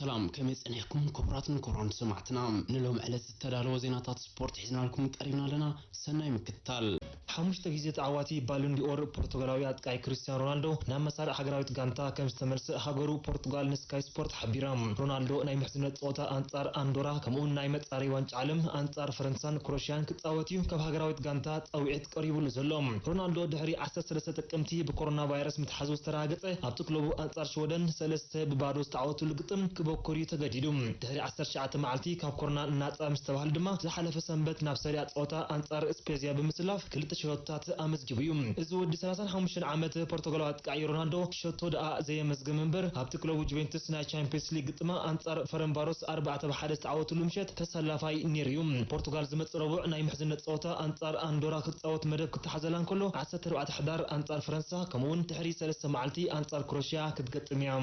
ሰላም፣ ከመይ ጸኒሕኩም ክቡራትን ክቡራን ሰማዕትና? ንሎም ዕለት ዝተዳለወ ዜናታት ስፖርት ሒዝናልኩም ቀሪብና ኣለና። ሰናይ ምክትታል። ሓሙሽተ ግዜ ተዓዋቲ ባሎን ዲኦር ፖርቱጋላዊ ኣጥቃይ ክርስቲያኖ ሮናልዶ ናብ መሳርዕ ሃገራዊት ጋንታ ከም ዝተመልሰ ሃገሩ ፖርቱጋል ንስካይ ስፖርት ሓቢራ። ሮናልዶ ናይ ምሕዝነት ጸወታ ኣንጻር ኣንዶራ ከምኡውን ናይ መጻረይ ዋንጫ ዓለም ኣንጻር ፈረንሳን ክሮሽያን ክጻወት እዩ ካብ ሃገራዊት ጋንታ ጻውዒት ቀሪቡሉ ዘሎ። ሮናልዶ ድሕሪ ዓሰርተ ሰለስተ ጥቅምቲ ብኮሮና ቫይረስ ምትሓዙ ዝተረጋገጸ ኣብቲ ክለቡ ኣንጻር ሽወደን ሰለስተ ብባዶ ዝተዓወቱሉ ግጥም ክበኩር እዩ ተገዲዱ። ድሕሪ ዓሰርተ ትሽዓተ መዓልቲ ካብ ኮሮና ናጻ ምስ ተባህለ ድማ ዝሓለፈ ሰንበት ናብ ሰሪያ ጸወታ ኣንጻር ስፔዝያ ብምስላፍ ክልተ ሸቶታት ኣመዝጊቡ እዩ። እዚ ወዲ ሰላሳን ሓሙሽተን ዓመት ፖርቱጋላዊ ኣጥቃዒ ሮናልዶ ሸቶ ደኣ ዘየመዝገበ እምበር ኣብቲ ክለቡ ጁቬንቱስ ናይ ቻምፒየንስ ሊግ ግጥማ ኣንጻር ፈረንባሮስ ኣርባዕተ ብ ሓደ ዝተዓወቱሉ ምሸት ተሰላፋይ ነይሩ እዩ። ፖርቱጋል ዝመጽእ ረቡዕ ናይ ምሕዝነት ጸወታ ኣንጻር ኣንዶራ ክትጻወት መደብ ክትሓዘላ እንከሎ ዓሰርተ ኣርባዕተ ሕዳር ኣንጻር ፈረንሳ ከምኡውን ድሕሪ ሰለስተ መዓልቲ ኣንጻር ክሮሽያ ክትገጥም እያ።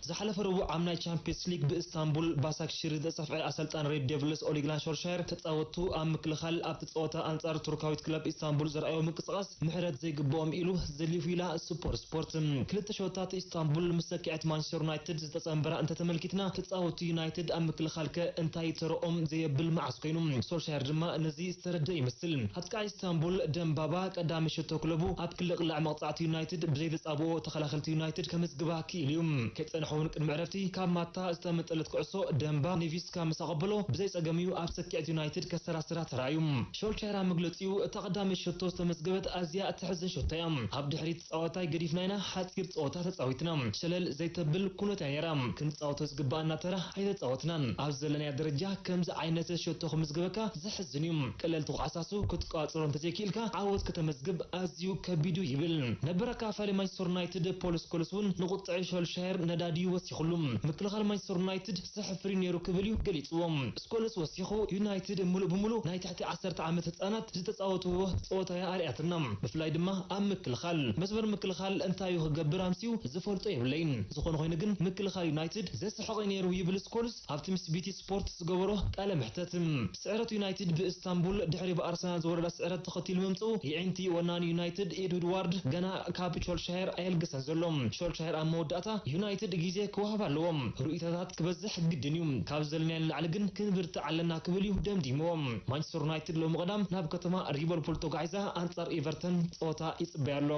ዝሓለፈ ረቡዕ ኣብ ናይ ቻምፒየንስ ሊግ ብእስታንቡል ባሳክሺሪ ዝተጸፍዐ ኣሰልጣን ሬድ ዴቭልስ ኦሊግና ሾልሻየር ተጻወቱ ኣብ ምክልኻል ኣብቲ ጸወታ ኣንጻር ቱርካዊት ክለብ ኢስታንቡል ዘርኣዮ ምንቅስቓስ ምሕረት ዘይግብኦም ኢሉ ዘሊፉ ኢላ ሱፐር ስፖርት። ክልተ ሸወታት ኢስታንቡል ምስ ሰኪዐት ማንቸስተር ዩናይትድ ዝተጸንበራ እንተተመልኪትና ተጻወቱ ዩናይትድ ኣብ ምክልኻል ከ እንታይ ተረኦም ዘየብል መዓስ ኮይኑ? ሶልሻየር ድማ ነዚ ዝተረደ ይመስል። ኣጥቃዒ ኢስታንቡል ደምባባ ቀዳሚ ሸቶ ክለቡ ኣብ ክልቕላዕ መቕጻዕቲ ዩናይትድ ብዘይተጻብኦ ተኸላኸልቲ ዩናይትድ ከመዝግባ ክኢሉ እዩ። ከይጸንሐ እውን ቅድሚ ዕረፍቲ ካብ ማታ ዝተመንጠለት ኩዕሶ ደምባ ኔቪስካ ምስ ኣቐበሎ ብዘይጸገም እዩ ኣብ ሰኪዐት ዩናይትድ ከሰራስራ ተራእዩ። ሾልሻየር ኣብ መግለጺኡ እታ ቀዳመይ ሸቶ ዝተመዝገበት ኣዝያ እተሕዝን ሸቶ እያ። ኣብ ድሕሪት ጸዋታይ ገዲፍና ኢና ሓጺር ጸወታ ተጻዊትና። ሸለል ዘይተብል ኩነት እያ ነይራ። ክንጻወቶ ዝግባኣና ተራ ኣይተጻወትናን። ኣብ ዘለናዮ ደረጃ ከምዚ ዓይነት ሸቶ ክምዝግበካ ዘሕዝን እዩ። ቀለልቲ ኳሳሱ ክትቋጽሮ እንተዘይክኢልካ ዓወት ከተመዝግብ ኣዝዩ ከቢድ እዩ ይብል። ነበር ኣካፋሊ ማንቸስተር ዩናይትድ ፖል ስኮልስ እውን ንቁጥዐ ሾልሻየር ነዳዲ እዩ ወሲኹሉ። ምክልኻል ማንቸስተር ዩናይትድ ዘሕፍር እዩ ነይሩ ክብል እዩ ገሊጽዎ። ስኮልስ ወሲኹ ዩናይትድ ሙሉእ ብሙሉእ ናይ ትሕቲ ዓሰርተ ዓመት ህጻናት ዝተጻወትዎ ጸወታ እያ ኣርያትና። ብፍላይ ድማ ኣብ ምክልኻል። መስመር ምክልኻል እንታይ እዩ ክገብር ኣምስዩ ዝፈልጦ የብለይን። ዝኾነ ኮይኑ ግን ምክልኻል ዩናይትድ ዘስሕቕ እዩ ነይሩ ይብል ስኮልስ ኣብቲ ምስ ቢቲ ስፖርት ዝገበሮ ቃለ መሕተት። ስዕረት ዩናይትድ ብእስታንቡል ድሕሪ ብኣርሰናል ዝወረዳ ስዕረት ተኸቲሉ ምምጽኡ የዒንቲ ወናኒ ዩናይትድ ኤድ ውድዋርድ ገና ካብ ሾልሻየር ኣየልገሰን ዘሎ። ሾልሻየር ኣብ መወዳእታ ዩናይትድ ግዜ ክወሃብ ኣለዎ። ርእይቶታት ክበዝሕ ግድን እዩ። ካብ ዘለናዮ ንላዕሊ ግን ክንብርትዕ ኣለና ክብል እዩ ደምዲምዎ። ማንቸስተር ዩናይትድ ሎሚ ቀዳም ናብ ከተማ ሊቨርፑል ተጓዒዛ ኣንጻር ኤቨርተን ጸወታ ይጽበያ ኣሎ።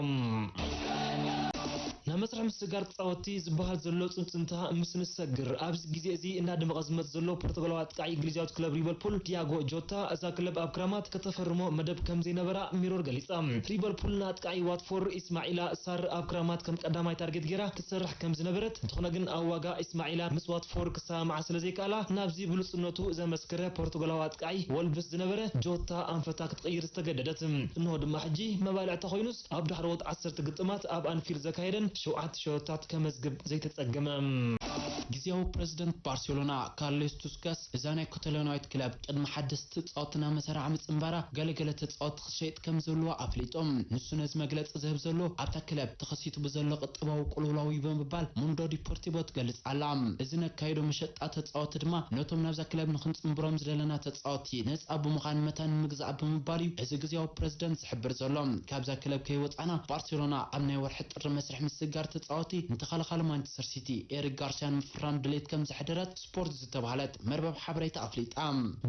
ናብ መስርሕ ምስግጋር ተጻወትቲ ዝበሃል ዘሎ ጽንጽንታ ምስ ንሰግር ኣብዚ ግዜ እዚ እናደመቐ ዝመጽእ ዘሎ ፖርቱጋላዊ ኣጥቃዒ እንግሊዛዊት ክለብ ሊቨርፑል ዲያጎ ጆታ እዛ ክለብ ኣብ ክራማት ከተፈርሞ መደብ ከም ዘይነበራ ሚሮር ገሊጻ። ሊቨርፑል ንኣጥቃዒ ዋትፎር ኢስማዒላ ሳር ኣብ ክራማት ከም ቀዳማይ ታርጌት ገይራ ትሰርሕ ከም ዝነበረት እንተኾነ ግን ኣብ ዋጋ ኢስማዒላ ምስ ዋትፎር ክሰማማዓ ስለ ዘይከኣላ ናብዚ ብሉጽነቱ ዘመስከረ ፖርቱጋላዊ ኣጥቃዒ ወልቭስ ዝነበረ ጆታ ኣንፈታ ክትቕይር ዝተገደደት። እንሆ ድማ ሕጂ መባልዕታ ኮይኑስ ኣብ ዳሕረዎት ዓሰርተ ግጥማት ኣብ ኣንፊልድ ዘካየደን ሸውዓተ ሸወታት ከመዝግብ ዘይተጸገመ። ግዜያዊ ፕረዚደንት ባርሴሎና ካርሎስ ቱስከስ እዛ ናይ ካታሎናዊት ክለብ ቅድሚ ሓደስቲ ተጻወትና መሰራዕ ምጽንባራ ገለገለ ተጻወቲ ክትሸይጥ ከም ዘለዋ ኣፍሊጦም። ንሱ ነዚ መግለጺ ዝህብ ዘሎ ኣብታ ክለብ ተኸሲቱ ብዘሎ ቁጠባዊ ቅልውላው እዩ ብምባል ሙንዶ ዲፖርቲቮ ትገልጽ ኣላ። እዚ ነካይዶ መሸጣ ተጻወቲ ድማ ነቶም ናብዛ ክለብ ንክንጽንብሮም ዝደለና ተጻወቲ ነጻ ብምዃን መታን ንምግዛእ ብምባል እዩ እዚ ግዜያዊ ፕረዚደንት ዝሕብር ዘሎ። ካብዛ ክለብ ከይወጻና ባርሴሎና ኣብ ናይ ወርሒ ጥሪ መስርሕ ምስግጋር ተጻወቲ ንተኸላኻሊ ማንቸስተር ሲቲ ኤሪክ ጋርሲያ ንምፍራም ድሌት ከም ዘሕደረት ስፖርት ዝተባህለት መርበብ ሓበሬታ ኣፍሊጣ።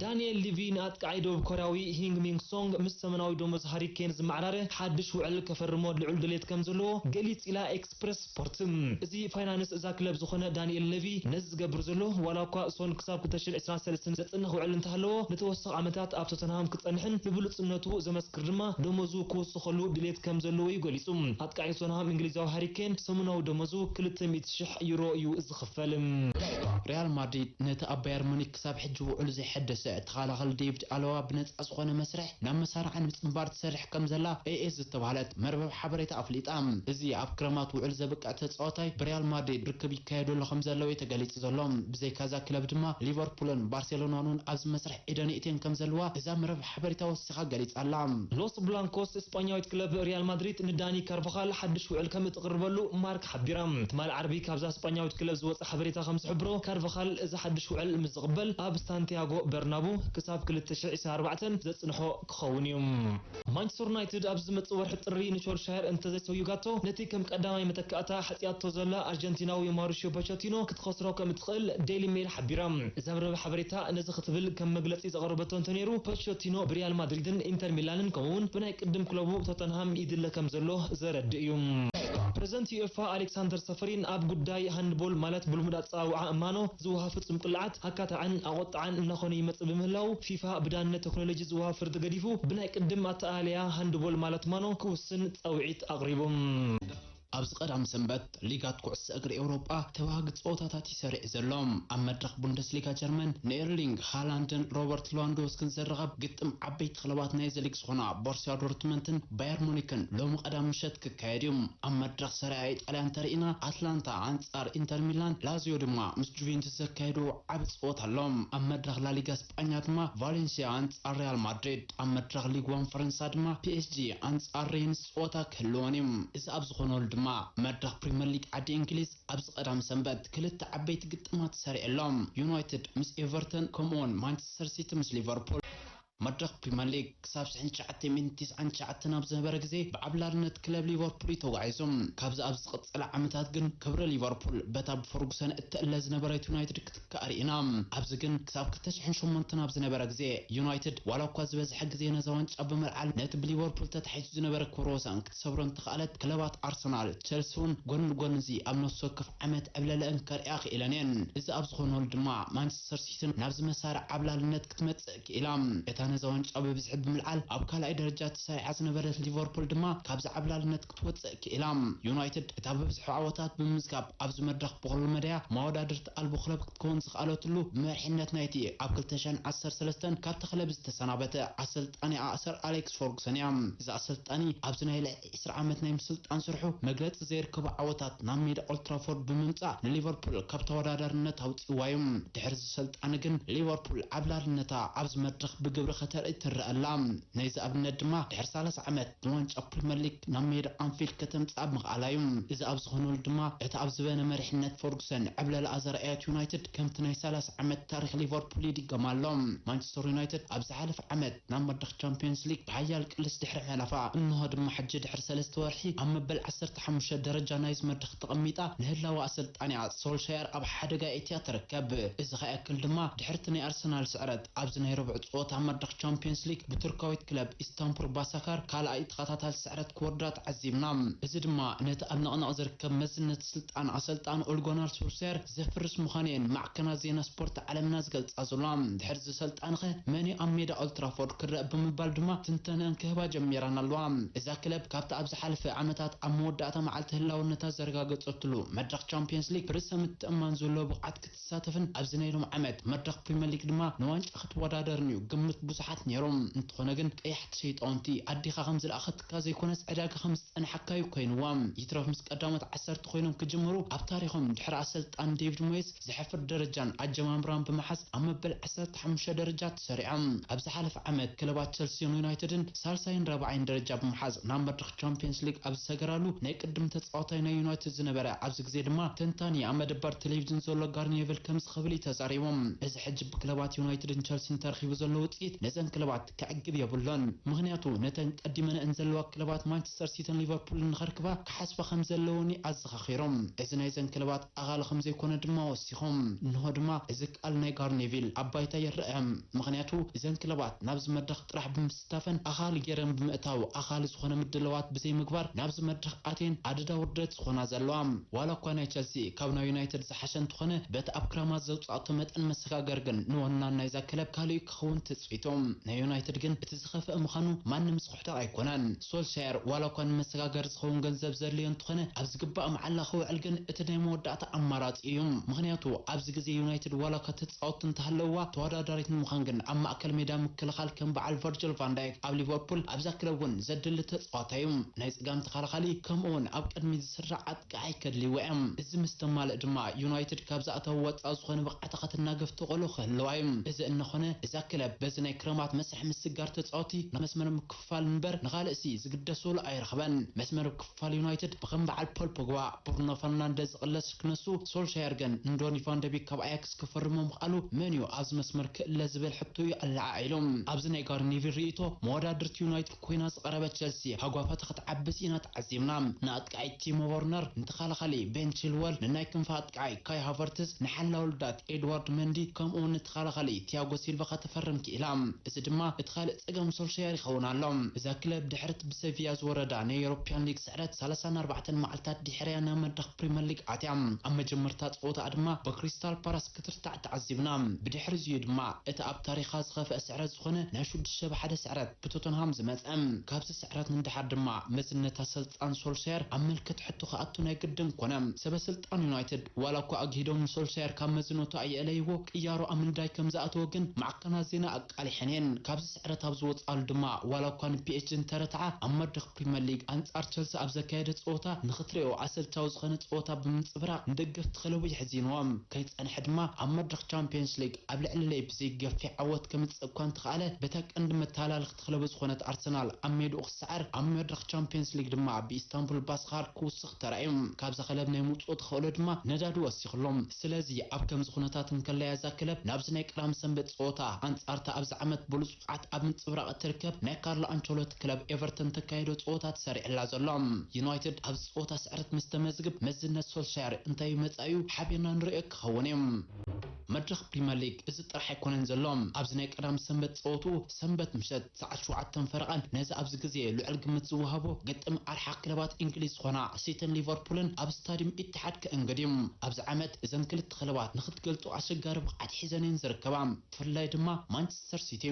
ዳንኤል ሊቪ ንኣጥቃዓይ ደቡብ ኮርያዊ ሂንግ ሚንግ ሶንግ ምስ ሰሙናዊ ደሞዝ ሃሪ ኬን ዝመዓራረ ሓድሽ ውዕል ከፈርሞ ልዑል ድሌት ከም ዘለዎ ገሊጽ ኢላ ኤክስፕረስ ስፖርት። እዚ ፋይናንስ እዛ ክለብ ዝኾነ ዳንኤል ሌቪ ነዚ ዝገብር ዘሎ ዋላ እኳ ሶን ክሳብ ክልተ ሽሕን ዕስራን ሰለስተን ዘጽንሕ ውዕል እንተሃለዎ ንተወሰኺ ዓመታት ኣብ ቶተንሃም ክጸንሕን ብብሉጽነቱ ዘመስክር ድማ ደሞዙ ክውስኸሉ ድሌት ከም ዘለዎ እዩ ገሊጹ። ኣጥቃዒ ቶተንሃም እንግሊዛዊ ሃሪ ኬን ሰሙናዊ ደሞዙ ክልተ ሚእቲ ሽሕ ዩሮ እዩ ዝኽፈል። ሪያል ማድሪድ ነቲ ኣብ ባየር ሙኒክ ክሳብ ሕጂ ውዕሉ ዘይሐደሰ ተኸላኻሊ ዴቪድ ኣለባ ብነጻ ዝኾነ መስርሕ ናብ መሳርዓ ንምጽንባር ትሰርሕ ከም ዘላ ኤኤስ ዝተባህለት መርበብ ሓበሬታ ኣፍሊጣ። እዚ ኣብ ክረማት ውዕል ዘብቅዕ ተጻዋታይ ብሪያል ማድሪድ ርክብ ይካየደሉ ከም ዘሎ እዩ ተገሊጹ ዘሎ። ብዘይካዛ ክለብ ድማ ሊቨርፑልን ባርሴሎናን እውን ኣብዚ መስርሕ ኢደን የእትየን ከም ዘለዋ እዛ መርበብ ሓበሬታ ወሲኻ ገሊጻ ኣላ። ሎስ ብላንኮስ ስጳኛዊት ክለብ ሪያል ማድሪድ ንዳኒ ካርቫኻል ሓድሽ ውዕል ከም እትቕርበሉ ማርክ ሓቢራ። ትማል ዓርቢ ካብዛ ስጳኛዊት ክለብ ዝወጸ ሓበሬታ ከም ዝሕብሮ፣ ካርቫኻል እዚ ሓድሽ ውዕል ምስ ዝቕበል ኣብ ሳንቲያጎ በርናቡ ክሳብ ክልተ ሽሕ ዕስራን ኣርባዕተን ዘጽንሖ ክኸውን እዩ። ማንቸስተር ዩናይትድ ኣብ ዝመጽእ ወርሒ ጥሪ ንሶልሻየር እንተዘይሰጉጋቶ፣ ነቲ ከም ቀዳማይ መተካእታ ሓጽያቶ ዘላ ኣርጀንቲናዊ ማውሪሲዮ ፖቸቲኖ ክትኸስሮ ከም እትኽእል ዴይሊ ሜል ሓቢራ። እዛ መርበብ ሓበሬታ ነዚ ክትብል ከም መግለጺ ዘቕረበቶ እንተነይሩ፣ ፖቸቲኖ ብሪያል ማድሪድን ኢንተር ሚላንን ከምኡ'ውን ብናይ ቅድም ክለቡ ቶተንሃም ይድለ ከም ዘሎ ዘረድእ እዩ። ፕረዚደንት ዩኤፋ ኣሌክሳንደር ሰፈሪን ኣብ ጉዳይ ሃንድቦል ማለት ብልሙድ ኣጸዋውዓ እማኖ ዝወሃብ ፍጹም ቅልዓት ኣካታዕን ኣቖጣዕን እናኾነ ይመጽእ ብምህላው፣ ፊፋ ብዳንነት ቴክኖሎጂ ዝወሃብ ፍርዲ ገዲፉ ብናይ ቅድም ኣተኣለያ ሃንድቦል ማለት ማኖ ክውስን ጻውዒት ኣቕሪቡ። ኣብዚ ቀዳም ሰንበት ሊጋት ኩዕሶ እግሪ ኤውሮጳ ተባሃጊ ጸወታታት እዩ ሰሪዑ ዘሎ። ኣብ መድረኽ ቡንደስሊጋ ጀርመን ንኤርሊንግ ሃላንድን ሮበርት ሌዋንዶውስኪን ዘራኽብ ግጥም ዓበይቲ ክለባት ናይዚ ሊግ ዝኾና ቦርሲያ ዶርትመንትን ባየር ሙኒክን ሎሚ ቀዳም ምሸት ክካየድ እዩ። ኣብ መድረኽ ሰሪያ ኢጣልያ እንተርኢና ኣትላንታ ኣንጻር ኢንተር ሚላን፣ ላዚዮ ድማ ምስ ጁቬንቱስ ዘካየዱ ዓቢ ጸወታ ኣሎ። ኣብ መድረኽ ላሊጋ ስጳኛ ድማ ቫሌንሲያ ኣንጻር ሪያል ማድሪድ፣ ኣብ መድረኽ ሊግ ዋን ፈረንሳ ድማ ፒኤስጂ ኣንጻር ሬንስ ጸወታ ክህልወን እዩ። እዚ ኣብ ዝኾነሉ ድማ መድረኽ ፕሪምየር ሊግ ዓዲ እንግሊዝ ኣብዚ ቀዳም ሰንበት ክልተ ዓበይቲ ግጥማት ሰሪዑ ኣሎ። ዩናይትድ ምስ ኤቨርተን ከምኡውን ማንቸስተር ሲቲ ምስ ሊቨርፑል። መድረኽ ፕሪምየር ሊግ ክሳብ ስሕን ትሽዓተ ሚእትን ትስዓን ትሽዓተን ኣብ ዝነበረ ግዜ ብዓብላልነት ክለብ ሊቨርፑል እዩ ተጓዒዙ። ካብዚ ኣብ ዝቐጸለ ዓመታት ግን ክብሪ ሊቨርፑል በታ ብፈርጉሰን እትእለ ዝነበረት ዩናይትድ ክትክኣእ ርኢና። ኣብዚ ግን ክሳብ ክልተ ሽሕን ሸሞንተን ኣብ ዝነበረ ግዜ ዩናይትድ ዋላ እኳ ዝበዝሐ ግዜ ነዛ ዋንጫ ብምልዓል ነቲ ብሊቨርፑል ተታሒዙ ዝነበረ ክብረ ወሰን ክትሰብሮ እንተኽኣለት፣ ክለባት ኣርሰናል፣ ቸልሲ እውን ጎኒ ጎኒ እዚ ኣብ ነፍሲ ወከፍ ዓመት ዕብለለአን ከርእያ ክኢለን እየን። እዚ ኣብ ዝኾነሉ ድማ ማንቸስተር ሲቲ ናብዚ መሳርዕ ዓብላልነት ክትመጽእ ክኢላ። እታ ነዛ ዋንጫ ብብዝሒ ብምልዓል ኣብ ካልኣይ ደረጃ ተሰሪዓ ዝነበረት ሊቨርፑል ድማ ካብዚ ዓብላልነት ክትወጽእ ክኢላ። ዩናይትድ እታ ብብዝሒ ዓወታት ብምምዝጋብ ኣብዚ መድረኽ ብኹሉ መዳያ መወዳድርቲ ኣልቦ ክለብ ክትከውን ዝኸኣለትሉ መሪሕነት ናይቲ ኣብ ክልተ ሽሕን ዓሰርተ ሰለስተን ካብታ ክለብ ዝተሰናበተ ኣሰልጣኒኣ ሰር ኣሌክስ ፈርጉሰን እያ። እዚ ኣሰልጣኒ ኣብዚ ናይ ልዕሊ ዕስራ ዓመት ናይ ምስልጣን ስርሑ መግለጺ ዘይርከቦ ዓወታት ናብ ሜዳ ኦልትራፎርድ ብምምጻእ ንሊቨርፑል ካብ ተወዳዳርነት ኣውጺእዋ እዩ። ድሕሪ እዚ ሰልጣኒ ግን ሊቨርፑል ዓብላልነታ ኣብዚ መድረኽ ብግብሪ ከተርኢ ትረአ ኣላ። ናይዚ ኣብነት ድማ ድሕሪ ሰላሳ ዓመት ንዋንጫ ፕሪምየር ሊግ ናብ ሜዳ ኣንፊልድ ከተምጽኣ ምኽኣላ እዩ። እዚ ኣብ ዝኾነሉ ድማ እቲ ኣብ ዝበነ መሪሕነት ፈርጉሰን ዕብለላኣ ዘርኣየት ዩናይትድ ከምቲ ናይ ሰላሳ ዓመት ታሪኽ ሊቨርፑል ይድገም ኣሎ። ማንቸስተር ዩናይትድ ኣብ ዝሓለፈ ዓመት ናብ መድረኽ ቻምፒዮንስ ሊግ ብሓያል ቅልስ ድሕሪ ምሕላፋ፣ እንሆ ድማ ሕጂ ድሕሪ ሰለስተ ወርሒ ኣብ መበል ዓሰርተ ሓሙሽተ ደረጃ ናይዚ መድረኽ ተቐሚጣ ንህላወ ኣሰልጣኒኣ ሶልሻየር ኣብ ሓደጋ ኣእትያ ትርከብ። እዚ ከይኣክል ድማ ድሕርቲ ናይ ኣርሰናል ስዕረት ኣብዚ ናይ ረቡዕ ጸወታ መድረኽ ቻምፒዮንስ ሊግ ብቱርካዊት ክለብ ኢስታንቡል ባሳካር ካልኣይ ተኸታታሊ ስዕረት ክወርዳ ተዓዚብና። እዚ ድማ ነቲ ኣብ ነቕነቕ ዝርከብ መዝነት ስልጣን ኣሰልጣኒ ኦልጎናር ሶልሻየር ዘፍርስ ምዃኑ እየን ማዕከናት ዜና ስፖርት ዓለምና ዝገልጻ ዘለዋ። ድሕሪ እዚ ሰልጣንኸ መን እዩ ኣብ ሜዳ ኦልትራፎርድ ክረአ ብምባል ድማ ትንተነአን ክህባ ጀሚረን ኣለዋ። እዛ ክለብ ካብቲ ኣብ ዝሓለፈ ዓመታት ኣብ መወዳእታ መዓልቲ ህላውነታ ዘረጋገጸትሉ መድረኽ ቻምፒዮንስ ሊግ ብርእሰ ምትእምማን ዘለዎ ብቕዓት ክትሳተፍን ኣብዚ ናይ ሎም ዓመት መድረኽ ፕሪምየር ሊግ ድማ ንዋንጫ ክትወዳደርን እዩ ግምት ብዙሓት ነይሮም። እንተኾነ ግን ቀያሕቲ ሸይጣውንቲ ኣዴኻ ከም ዝለኣኸትካ ዘይኮነስ ዕዳጋ ከም ዝጸንሓካ እዩ ኮይንዋ። ይትረፍ ምስ ቀዳሞት ዓሰርተ ኮይኖም ክጅምሩ ኣብ ታሪኾም ድሕሪ ኣሰልጣን ዴቪድ ሞየስ ዘሕፍር ደረጃን ኣጀማምራን ብምሓዝ ኣብ መበል ዓሰርተ ሓሙሽተ ደረጃ ተሰሪዖም። ኣብ ዝሓለፈ ዓመት ክለባት ቸልሲን ዩናይትድን ሳልሳይን ራብዓይን ደረጃ ብምሓዝ ናብ መድረኽ ቻምፒየንስ ሊግ ኣብ ዝሰገራሉ ናይ ቅድም ተጻዋታይ ናይ ዩናይትድ ዝነበረ ኣብዚ ግዜ ድማ ተንታኒ ኣብ መደበር ቴሌቪዥን ዘሎ ጋሪ ኔቭል ከምዚ ክብል እዩ ተዛሪቡ። እዚ ሕጂ ብክለባት ዩናይትድን ቸልሲን ተረኺቡ ዘሎ ውጽኢት ነዘን ክለባት ከዕግብ የብሉን። ምኽንያቱ ነተን ቀዲመንአን ዘለዋ ክለባት ማንቸስተር ሲቲን ሊቨርፑልን ንኸርክባ ክሓስባ ከም ዘለወን እዩ ኣዘኻኺሮም። እዚ ናይዘን ክለባት ኣኻሊ ከም ዘይኮነ ድማ ወሲኾም። እንሆ ድማ እዚ ቃል ናይ ጋሪ ኔቪል ኣብ ባይታ ይረአ። ምኽንያቱ እዘን ክለባት ናብዚ መድረኽ ጥራሕ ብምስታፈን ኣኻሊ ገይረን ብምእታው ኣኻሊ ዝኾነ ምድላዋት ብዘይምግባር ናብዚ መድረኽ ኣትየን ኣደዳ ውርደት ዝኾና ዘለዋ። ዋላ እኳ ናይ ቸልሲ ካብ ናይ ዩናይትድ ዝሓሸ እንተኾነ በቲ ኣብ ክራማት ዘውጻእቶ መጠን መሰጋገር ግን ንወናን ናይዛ ክለብ ካልእ ክኸውን ትጽቢቶም። ናይ ዩናይትድ ግን እቲ ዝኸፍአ ምዃኑ ማንም ዝኽሕዶ ኣይኮነን። ሶልሻየር ዋላ እኳ ንመሰጋገሪ ዝኸውን ገንዘብ ዘድልዮ እንተኾነ ኣብ ዝግባእ መዓላ ክውዕል ግን እቲ ናይ መወዳእታ ኣማራጺ እዩ። ምኽንያቱ ኣብዚ ግዜ ዩናይትድ ዋላ እኳ ተጻወትቲ እንተሃለውዋ ተወዳዳሪት ንምዃን ግን ኣብ ማእከል ሜዳ ምክልኻል ከም በዓል ቨርጅል ቫንዳይክ ኣብ ሊቨርፑል ኣብዛ ክለብ እውን ዘድሊ ተጻዋታይ እዩ። ናይ ጸጋም ተኸላኻሊ ከምኡ እውን ኣብ ቅድሚት ዝስራዕ ኣጥቃዓይ ከድልይዋ እዮም። እዚ ምስ ተማልእ ድማ ዩናይትድ ካብ ዝኣተወ ወጻኢ ዝኾነ ብቕዓታ ከተናግፍ ተኽእሎ ክህልዋ እዩ። እዚ እንኾነ እዛ ክለብ በዚ ናይ ክረማት መስርሕ ምስጋር ተጻወቲ ናብ መስመር ምክፍፋል እምበር ንኻልእሲ ዝግደሰሉ ኣይረኽበን። መስመር ምክፍፋል ዩናይትድ ብከም በዓል ፖል ፖግባ፣ ብሩኖ ፈርናንደዝ ዝቕለስ ክነሱ፣ ሶልሻየር ግን ንዶኒ ቫን ደ ቢክ ካብ ኣያክስ ክፈርሞ ምኽኣሉ መን እዩ ኣብዚ መስመር ክእለ ዝብል ሕቶ እዩ ኣለዓዒሉ። ኣብዚ ናይ ጋሪ ኔቪል ርእይቶ፣ መወዳድርቲ ዩናይትድ ኮይና ዝቐረበት ቸልሲ ሃጓፋታ ክትዓብስ ኢና ተዓዚብና። ንኣጥቃዒ ቲሞ ዎርነር፣ ንተኸላኻሊ ቤን ቺልወል፣ ንናይ ክንፊ ኣጥቃዒ ካይ ሃቨርትዝ፣ ንሓላው ልዳት ኤድዋርድ መንዲ፣ ከምኡ እውን ንተኸላኻሊ ቲያጎ ሲልቫ ከተፈርም ክኢላ። እዚ ድማ እቲ ካልእ ጸገም ሶልሻየር ይኸውን ኣሎ። እዛ ክለብ ድሕሪ እቲ ብሰቪያ ዝወረዳ ናይ ኤውሮፕያን ሊግ ስዕረት ሰላሳን ኣርባዕተን መዓልታት ድሕሪያ ናብ መድረኽ ፕሪመር ሊግ ኣትያ። ኣብ መጀመርታ ጸወታኣ ድማ ብክሪስታል ፓላስ ክትርታዕ ተዓዚብና። ብድሕሪ እዚኡ ድማ እቲ ኣብ ታሪኻ ዝኸፍአ ስዕረት ዝኾነ ናይ ሽዱሽተ ብ ሓደ ስዕረት ብቶተንሃም ዝመጸ። ካብዚ ስዕረት ንደሓር ድማ መዝነት ኣሰልጣን ሶልሻየር ኣብ ምልክት ሕቶ ክኣቱ ናይ ግድን ኮነ። ሰበ ስልጣን ዩናይትድ ዋላ እኳ ኣግሂዶም ንሶልሻየር ካብ መዝነቱ ኣየእለይዎ፣ ቅያሮ ኣብ ምንዳይ ከም ዝኣተወ ግን ማዕከናት ዜና ኣቃሊሐን እየን። ካብዚ ስዕረት ኣብ ዝወጽኣሉ ድማ ዋላ እኳ ንፒኤስጂ እንተረትዓ፣ ኣብ መድረኽ ፕሪመር ሊግ ኣንጻር ቸልሲ ኣብ ዘካየደ ጸወታ ንኽትሪኦ ኣሰልቻዊ ዝኾነ ጸወታ ብምንጽብራቕ ንደገፍቲ ክለቡ የሕዚንዎም። ከይጸንሐ ድማ ኣብ መድረኽ ቻምፒየንስ ሊግ ኣብ ልዕሊ ሌይፕዚግ ገፊሕ ዓወት ከምጽእ እኳ እንተኸኣለ፣ በታ ቀንዲ መተሃላልኽቲ ክለቡ ዝኾነት ኣርሰናል ኣብ ሜድኡ ክሰዓር፣ ኣብ መድረኽ ቻምፒየንስ ሊግ ድማ ብኢስታንቡል ባስኻር ክውስኽ ተራእዩ። ካብዛ ክለብ ናይ ምውጽኦ ተኽእሎ ድማ ነዳዲ ወሲኽሎም። ስለዚ ኣብ ከምዚ ኩነታት እንከለያ እዛ ክለብ ናብዚ ናይ ቀዳም ሰንበት ጸወታ ኣንጻርታ ኣብዚ ዓመት ብሉጽ ብቕዓት ኣብ ምንጽብራቕ እትርከብ ናይ ካርሎ ኣንቸሎቲ ክለብ ኤቨርተን ተካይዶ ጸወታ ተሰሪዕላ ዘሎ። ዩናይትድ ኣብዚ ጸወታ ስዕረት ምስ ተመዝግብ መዝነት ሶልሻየር እንታይ እዩ መጻኢኡ ሓቢርና ንርእዮ ክኸውን እዩ። መድረኽ ፕሪመር ሊግ እዚ ጥራሕ ኣይኮነን ዘሎ። ኣብዚ ናይ ቀዳም ሰንበት ጸወቱ ሰንበት ምሸት ሰዓት ሸውዓተን ፈረቓን ነዚ ኣብዚ ግዜ ልዑል ግምት ዝወሃቦ ግጥም ኣርሓ ክለባት እንግሊዝ ዝኾና ሲቲን ሊቨርፑልን ኣብ ስታዲየም ኢትሓድ ክእንግድ እዩ። ኣብዚ ዓመት እዘን ክልተ ክለባት ንኽትገልጾ ኣሸጋሪ ብቕዓት ሒዘን እየን ዝርከባ። ብፍላይ ድማ ማንቸስተር ሲቲ።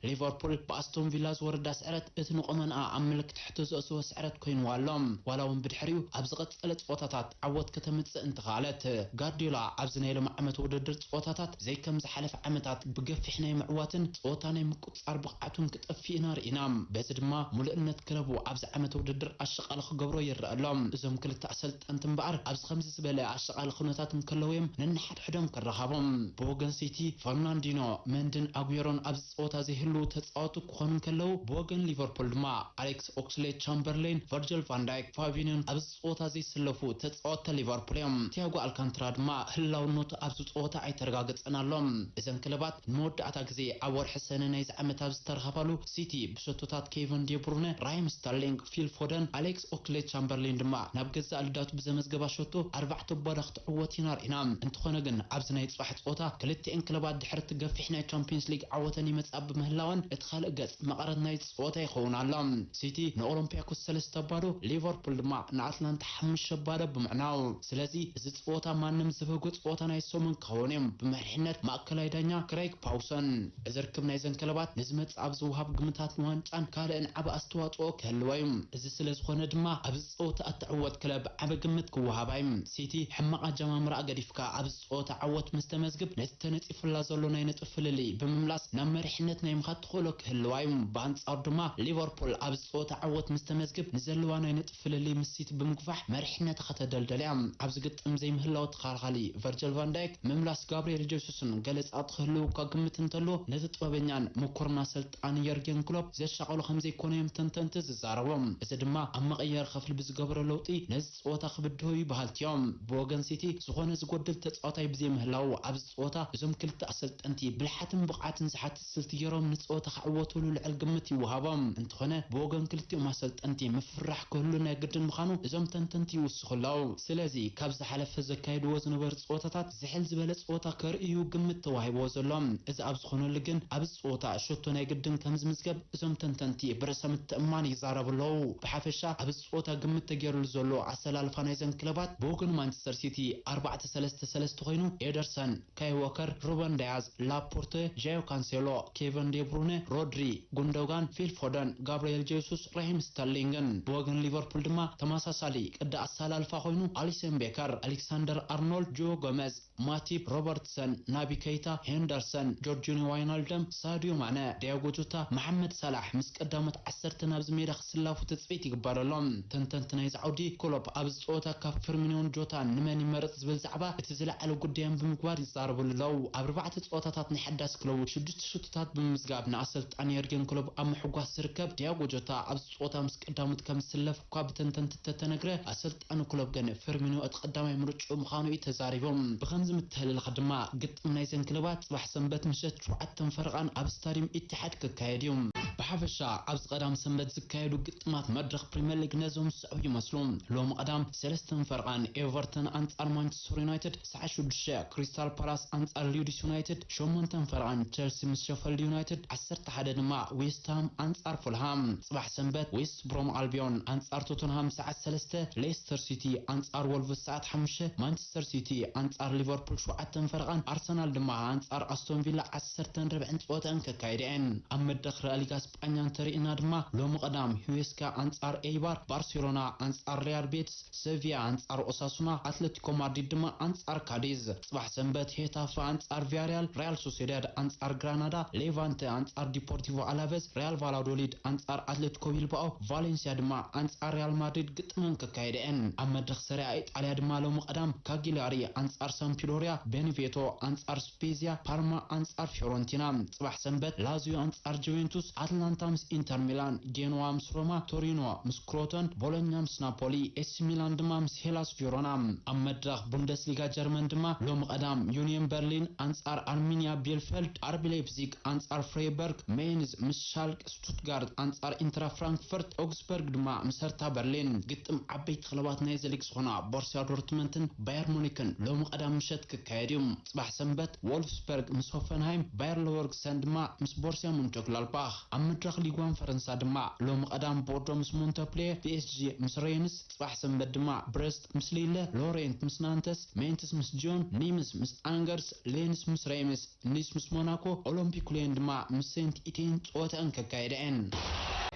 ሊቨርፑል ብኣስቶን ቪላ ዝወረዳ ስዕረት እቲ ንቆመንኣ ኣብ ምልክት ሕቶ ዘእተወ ስዕረት ኮይንዋ ኣሎ። ዋላ እውን ብድሕሪኡ ኣብ ዝቐጸለ ጸወታታት ዓወት ከተምጽእ እንተኸኣለት፣ ጋርዲዮላ ኣብዚ ናይ ሎሚ ዓመት ውድድር ጸወታታት ዘይከም ዝሓለፈ ዓመታት ብገፊሕ ናይ ምዕዋትን ጸወታ ናይ ምቁጽጻር ብቕዓቱን ክጠፍእ ኢና ርኢና። በዚ ድማ ምሉእነት ክለቡ ኣብዚ ዓመት ውድድር ኣሸቓሊ ክገብሮ ይረአ ኣሎ። እዞም ክልተ ኣሰልጠንቲ እምበኣር ኣብዚ ከምዚ ዝበለ ኣሸቓሊ ኩነታት እንከለዉ እዮም ነንሓድሕዶም ክረኻቦም። ብወገን ሲቲ ፈርናንዲኖ፣ መንድን ኣጉዌሮን ኣብዚ ጸወታ ዘይህልዉ ተጻወቱ ክኾኑ እንከለዉ፣ ብወገን ሊቨርፑል ድማ ኣሌክስ ኦክስሌድ ቻምበርሌን፣ ቨርጅል ቫን ዳይክ፣ ፋቢኒዮን ኣብዚ ጸወታ ዘይስለፉ ተጻወትቲ ሊቨርፑል እዮም። ቲያጎ ኣልካንትራ ድማ ህላውነቱ ኣብዚ ጸወታ ኣይተረጋገጸን ኣሎ። እዘን ክለባት ንመወዳእታ ግዜ ኣብ ወርሒ ሰነ ናይዚ ዓመት ኣብ ዝተረኸባሉ፣ ሲቲ ብሸቶታት ኬቨን ዴብሩነ፣ ራሂም ስተርሊንግ፣ ፊል ፎደን፣ ኣሌክስ ኦክስሌድ ቻምበርሌን ድማ ናብ ገዛእ ልዳቱ ብዘመዝገባ ሸቶ ኣርባዕተ ባዶ ክትዕወት ኢና ርኢና። እንተኾነ ግን ኣብዚ ናይ ጽባሕ ጸወታ ክልቲኤን ክለባት ድሕሪ እቲ ገፊሕ ናይ ቻምፒየንስ ሊግ ዓወተን ይመጻ ብምህላወን እቲ ካልእ ገጽ መቐረት ናይ ጸወታ ይኸውን ኣሎ። ሲቲ ንኦሎምፒያኮስ ሰለስተ ባዶ፣ ሊቨርፑል ድማ ንኣትላንታ ሓሙሽተ ባዶ ብምዕናው። ስለዚ እዚ ጸወታ ማንም ዝፈጎ ጸወታ ናይ ሰሙን ክኸውን እዩ። ብመሪሕነት ማእከላይ ዳኛ ክሬግ ፓውሰን። እዚ ርክብ ናይዘን ክለባት ንዝመጽእ ኣብ ዝወሃብ ግምታት ንዋንጫን ካልእን ዓቢ ኣስተዋጽኦ ክህልዎ እዩ። እዚ ስለ ዝኾነ ድማ ኣብዚ ጸወታ እትዕወት ክለብ ዓቢ ግምት ክወሃባ እዩ። ሲቲ ሕማቕ ኣጀማምራ ገዲፍካ ኣብዚ ጸወታ ዓወት ምስ ተመዝግብ ነቲ ተነጺፉላ ዘሎ ናይ ነጥቢ ፍልልይ ብምምላስ ናብ መሪሕነት ናይ ምኻድ ተኽእሎ ክህልዋ እዩ። ብኣንጻሩ ድማ ሊቨርፑል ኣብዚ ጸወታ ዓወት ምስ ተመዝግብ ንዘለዋ ናይ ነጥቢ ፍልልይ ምስ ሲቲ ብምግፋሕ መሪሕነታ ከተደልደል እያ። ኣብዚ ግጥም ዘይምህላው ተኸላኻሊ ቨርጅል ቫን ዳይክ ምምላስ ጋብርኤል ጀሱስን ገለ ጸቕጢ ክህልው እኳ ግምት እንተሎ፣ ነቲ ጥበበኛን ምኩርን ኣሰልጣኒ የርጌን ክሎፕ ዘሻቐሎ ከም ዘይኮነ እዮም ተንተንቲ ዝዛረቡ። እዚ ድማ ኣብ መቐየሪ ክፍሊ ብዝገበሮ ለውጢ ነዚ ጸወታ ክብድሆ እዩ በሃልቲ እዮም። ብወገን ሲቲ ዝኾነ ዝጎድል ተጻዋታይ ብዘይምህላው ኣብዚ ጸወታ እዞም ክልተ ኣሰልጠንቲ ብልሓትን ብቕዓትን ዝሓትት ስልቲ ገይሮም ንጸወታ ክዕወትሉ ልዕል ግምት ይወሃቦም። እንተኾነ ብወገን ክልቲኦም ኣሰልጠንቲ ምፍርራሕ ክህሉ ናይ ግድን ምዃኑ እዞም ተንተንቲ ይውስኹ ኣለዉ። ስለዚ ካብ ዝሓለፈ ዘካየድዎ ዝነበሩ ጸወታታት ዝሕል ዝበለ ጸወታ ከርእዩ ግምት ተዋሂብዎ ዘሎ። እዚ ኣብ ዝኾነሉ ግን ኣብዚ ጸወታ ሸቶ ናይ ግድን ከም ዝምዝገብ እዞም ተንተንቲ ብርእሰ ምትእምማን ይዛረቡ ኣለዉ። ብሓፈሻ ኣብዚ ጸወታ ግምት ተገይሩሉ ዘሎ ኣሰላልፋ ናይዘን ክለባት ብወገን ማንቸስተር ሲቲ ኣርባዕተ ሰለስተ ሰለስተ ኮይኑ ኤደርሰን፣ ካይ ዎከር፣ ሩበን ዳያዝ፣ ላፖርተ፣ ጃዮ ካንሴሎ፣ ኬቨን ዴብሩነ፣ ሮድሪ፣ ጉንዶጋን፣ ፊል ፎደን፣ ጋብርኤል ጄሱስ፣ ራሂም ስተርሊንግን። ብወገን ሊቨርፑል ድማ ተመሳሳሊ ቅዲ ኣሰላልፋ ኮይኑ ኣሊሰን ቤከር፣ ኣሌክሳንደር ኣርኖልድ፣ ጆ ጎመዝ፣ ማቲፕ፣ ሮበርትሰን፣ ናቢ ከይታ፣ ሄንደርሰን፣ ጆርጂኒዮ ዋይናልደም፣ ሳዲዮ ማነ፣ ዲያጎ ጆታ፣ መሓመድ ሳላሕ ምስ ቀዳሞት ዓሰርተ ናብዚ ሜዳ ክስለፉ ትጽቢት ይግበረሎም። ተንተንቲ ናይዚ ዓውዲ፣ ክሎፕ ኣብዚ ጸወታ ካብ ፈርሚኒዮን ጆታን ንመን ይመርጽ ዝብል ዛዕባ እቲ ዝለዓለ ጉዳዮም ብምግባር ይዛረብሉ ኣለዉ። ኣብ ኣርባዕተ ጸወታታት ናይ ሓዳስ ክለቡ ሽዱሽተ ሹቶታት ብምምዝጋብ ንኣሰልጣኒ የርገን ክሎፕ ኣብ ምሕጓስ ዝርከብ ዲያጎ ጆታ ኣብዚ ጸወታ ምስ ቀዳሞት ከም ዝስለፍ እኳ ብተንተንቲ እንተተነግረ፣ ኣሰልጣኒ ክሎፕ ግን ፈርሚኒዮ እቲ ቀዳማይ ምርጭኡ ምዃኑ እዩ ተዛሪቡ። ብኸምዚ ምትሕልላኽ ድማ ግጥም ናይዘን ክለባት ጽባሕ ሰንበት ምሸት ሸውዓተ ፈረቓን ኣብ ስታድዩም ኢትሓድ ክካየድ እዩ። ብሓፈሻ ኣብዚ ቀዳም ሰንበት ዝካየዱ ግጥማት መድረኽ ፕሪምየር ሊግ ነዞም ዝስዕቡ ይመስሉ። ሎሚ ቀዳም ሰለስተ ፈረቓን ኤቨርተን ኣንጻር ማንቸስተር ዩናይትድ፣ ሰዓት ሽዱሽተ ክሪስታል ፓላስ ኣንጻር ሊድስ ዩናይትድ፣ ሸሞንተ ፈረቓን ቸልሲ ምስ ሸፈልድ ዩናይትድ፣ ዓሰርተ ሓደ ድማ ዌስትሃም ኣንጻር ፉልሃም። ጽባሕ ሰንበት ዌስት ብሮም ኣልቢዮን ኣንጻር ቶተንሃም ሰዓት ሰለስተ፣ ሌስተር ሲቲ ኣንጻር ወልቭስ ሰዓት ሓሙሽተ፣ ማንቸስተር ሲቲ ኣንጻር ሊቨርፑል ሸውዓተ ፈረቓን ኣርሰናል ድማ ኣንጻር ኣስቶን ቪላ ዓሰርተን ርብዕን ጸወታን ከካይዳ እየን። ኣብ መድረኽ ላሊጋ ስጳኛ እንተሪእና ድማ ሎሚ ቀዳም ሁዌስካ ኣንጻር ኤይባር፣ ባርሴሎና ኣንጻር ሪያል ቤትስ፣ ሴቪያ ኣንጻር ኦሳሱና፣ ኣትሌቲኮ ማድሪድ ድማ ኣንጻር ካዲዝ። ጽባሕ ሰንበት ሄታፈ ኣንጻር ቪያሪያል፣ ሪያል ሶሴዳድ ኣንጻር ግራናዳ፣ ሌቫንተ ኣንጻር ዲፖርቲቮ ኣላቨዝ፣ ሪያል ቫላዶሊድ ኣንጻር ኣትሌቲኮ ቢልባኦ፣ ቫሌንሲያ ድማ ኣንጻር ሪያል ማድሪድ ግጥመን ከካየደ እየን። ኣብ መድረኽ ሰሪያ ኢጣልያ ድማ ሎሚ ቀዳም ካጊላሪ ኣንጻር ሳምፒዶሪያ፣ ቤኔቬቶ ኣንጻር ስፔዚያ፣ ፓርማ ኣንጻር ፊዮረንቲና። ጽባሕ ሰንበት ላዚዮ ኣንጻር ጁቬንቱስ፣ ኣትላንታ ምስ ኢንተር ሚላን፣ ጄኖዋ ምስ ሮማ፣ ቶሪኖ ምስ ክሮቶን፣ ቦሎኛ ምስ ናፖሊ፣ ኤሲ ሚላን ድማ ምስ ሄላስ ቪሮና። ኣብ መድረኽ ቡንደስሊጋ ጀርመን ድማ ሎሚ ቀዳም ዩኒየን በርሊን ኣንጻር ኣርሚንያ ቢልፌልድ፣ ኣርቢ ሌፕዚግ ኣንጻር ፍሬይበርግ፣ ሜንዝ ምስ ሻልክ፣ ስቱትጋርት ኣንጻር ኢንትራ ፍራንክፈርት፣ ኦግስበርግ ድማ ምስ ሀርታ በርሊን። ግጥም ዓበይቲ ክለባት ናይዚ ሊግ ዝኾና ቦርሲያ ዶርትመንትን ባየር ሙኒክን ሎሚ ቀዳም ምሸት ክካየድ እዩ። ጽባሕ ሰንበት ዎልፍስበርግ ምስ ሆፈንሃይም፣ ባየር ለቨርኩሰን ድማ ምስ ቦርሲያ ሙንቸግላድባኽ። ኣብ መድረኽ ሊግ ዋን ፈረንሳ ድማ ሎሚ ቀዳም ቦርዶ ምስ ሞንተፕሌ፣ ፒኤስጂ ምስ ሬንስ፣ ጽባሕ ሰንበት ድማ ብረስት ምስ ሊለ፣ ሎሬንት ምስ ናንተስ፣ ሜንትስ ምስ ጂዮን፣ ኒምስ ምስ ኣንገርስ፣ ሌንስ ምስ ሬምስ፣ ኒስ ምስ ሞናኮ፣ ኦሎምፒክ ሊዮን ድማ ምስ ሴንት ኢቴን ጸወተአን ከካየደአን።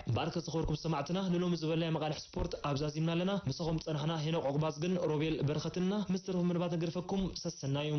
እምበኣር ከዝኸበርኩም ሰማዕትና ንሎሚ ዝበልናዮ መቓልሕ ስፖርት ኣብዛዚምና ኣለና። ምሳኹም ጸናሕና ሄኖክ ዑቕባዝግን ሮቤል በረኸትንና። ምስ ተረፉ መደባት ንገድፈኩም። ሰሰናዩ።